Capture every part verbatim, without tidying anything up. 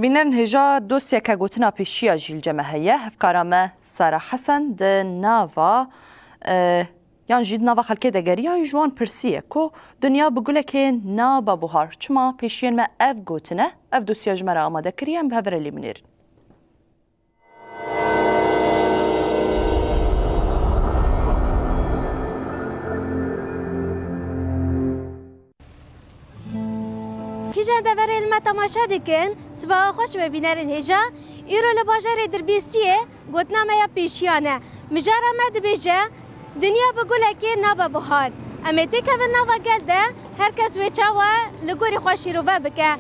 Bînerin hêja dosyeke gotina pêşiya jî li cem me heye. Hevkara me Sara Hesen di nava, e, yan jî di nava xelkê de geriya, ji wan pirsiye ku dinya bi gulekê nabe buhar. Çima pêşiyên me ev gotine, ev dosya ji me re amade kiriye, em bi hev re lê binêrin. Kîjan deverê li me temaşe dikin, sibaha xweş be bînerên hêja. Îro li bajarê Dirbêsiyê gotina me ya pêşiyan e. Mijara me dibêje, dinya bi gulekê nabe buhar. Em ê têkevin nava gel de, her kes wê çawa li gorî xwe şîrove bike.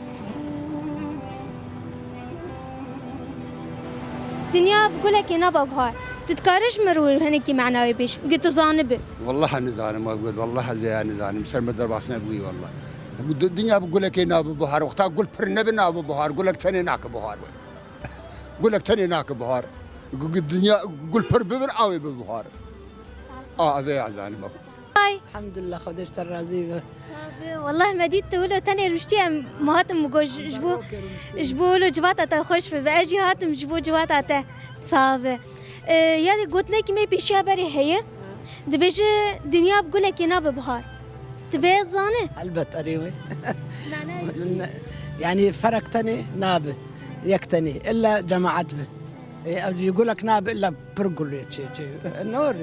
Dinya bi gulekê nabe buhar. Tu dikarî ji min re hinekî mena wê bêj, gi tu zanibî. Wallahi nizanim, ez got, wallahi ez vêya nizanim. Ser me derbas nebûyî wallahi. Bu di-, dinya bi gulekê nabe buhar. Wexta gul pir nebe nabe buhar. Gulek tenê nake buhar be. Gulek tenê nake buhar. Gu-, gu-, dinya gul pir bibin, awê bi buhar. A, vêya zanim. Ay. Elhamdulillah, Xwedê ji te razî be. Sax be. Wallahi me dît tu wilo tenê rûştî, em, me hatim, min got ji, ji bo, ji bo wilo civata te xweş bibe. Ez jî hatim ji bo civata te. Sax be. E, yani gotinekî me pêşiya berê heye. Dibêje dinya bi gulekê nabe buhar. Tu vê zanî? Elbet erê wê. Mena çi? Ne, yani ferek tenê nabe. Yek tenê. Îlla cemaet be. E, ev jî gulek nabe, îlla pir gul ê çê, çê. Nor.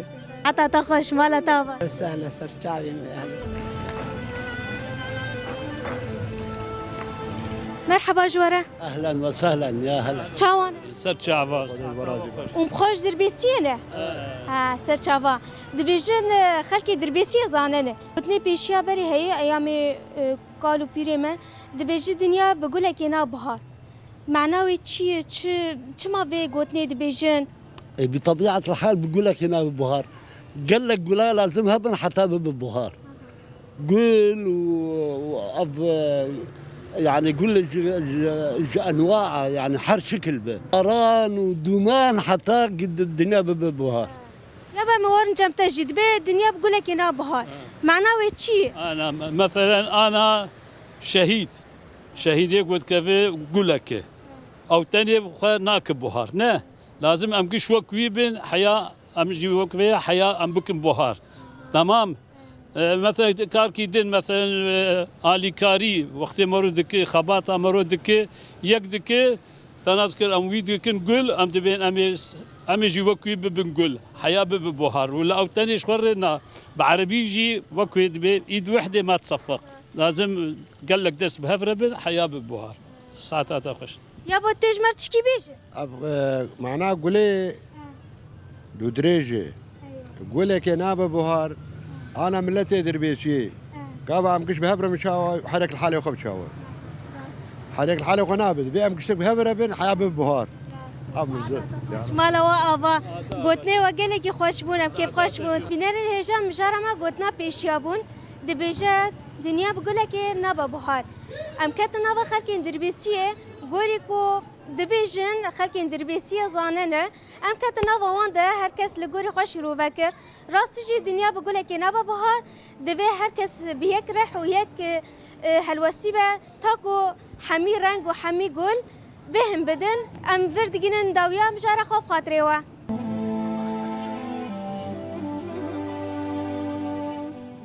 Heta te xweş, mala te ava. Sehla ser çavê me, helbest. Merheba ji we re. Ehlen ve sehlen, ya hela. Çawan e? Ser çava. Û xweş Dirbêsiyê ne? He. Ha, ser çava. Dibêjin, e, xelkê Dirbêsiyê zanene. Gotinê pêşiya berê heye, eyamê, e, kal û pîrê me. Dibêjin dinya bi gulekê nabe buhar. Mena wê çi ye? Çi, çima vê gotinê dibêjin? E, bi tebiatil hal bi gulekê nabe buhar. Gelek gula lazim hebin heta bibe buhar. Gul û, û ev, e, yani gul ji, ji, ji enwaa, yani her şekil be. Baran û duman heta gi-, di-, dinya bibe buhar. Ya be, me werin cem te jî, dibê dinya bi gulekê nabe buhar. Ha. Mena wê çi ye? Ana, me-, meselen, ana şehîd. Şehîdê gotkevê gulek e. Ew tenê xwe nake buhar. Ne. Lazim em giş wek wî bin, heya em jî wek vê heya em bikin buhar. Tamam. E, mesela karkî din, mesela, e, alîkarî, wextê mero dike, xebata mero dike, yek dike, te nas kir, em wî dikin gul, em dibên em ê, em ê jî wek wî bibin gul. Heya bibe buhar. Wila ew tenê ji xwe re na. Bi erebî jî wek wê dibê, îd wehdê ma tsefeq. Lazim gelek dest bi hev re bin, heya bibe buhar. Saeta te xweş. Ya bo tê ji me re tişkî bêje. Ev, e, mana gulê dûdirêj e. Gulekê nabe buhar, ana miletê Dirbêsiyê. Gava em giş bi hev re min çawa, herek li halê xwe bi çawa. Herek li halê xwe nabe. Divê em giştek bi hev re bin, heya bibe buhar. Ev mizin. Ji mala we ava. Gotinê we gelekî xweş bûn, em kêfxweş bûn. Bînerên hêja mijara me gotina pêşiya bûn. Dibêje, dinya bi gulekê nabe buhar. Em ketin nava xelkên Dirbêsiyê, gorî ku dibêjin, xelkên Dirbêsiyê zanene. Em ketin nava wan de, her kes li gorî xwe şîrove kir. Rastî jî dinya bi gulekê nabe buhar, divê her kes bi yek rih û yek, e, helwestî be, ta ku hemî reng û hemî gul bêhn bidin. Em vir digînin dawiya mijara xwe bi xatirê we.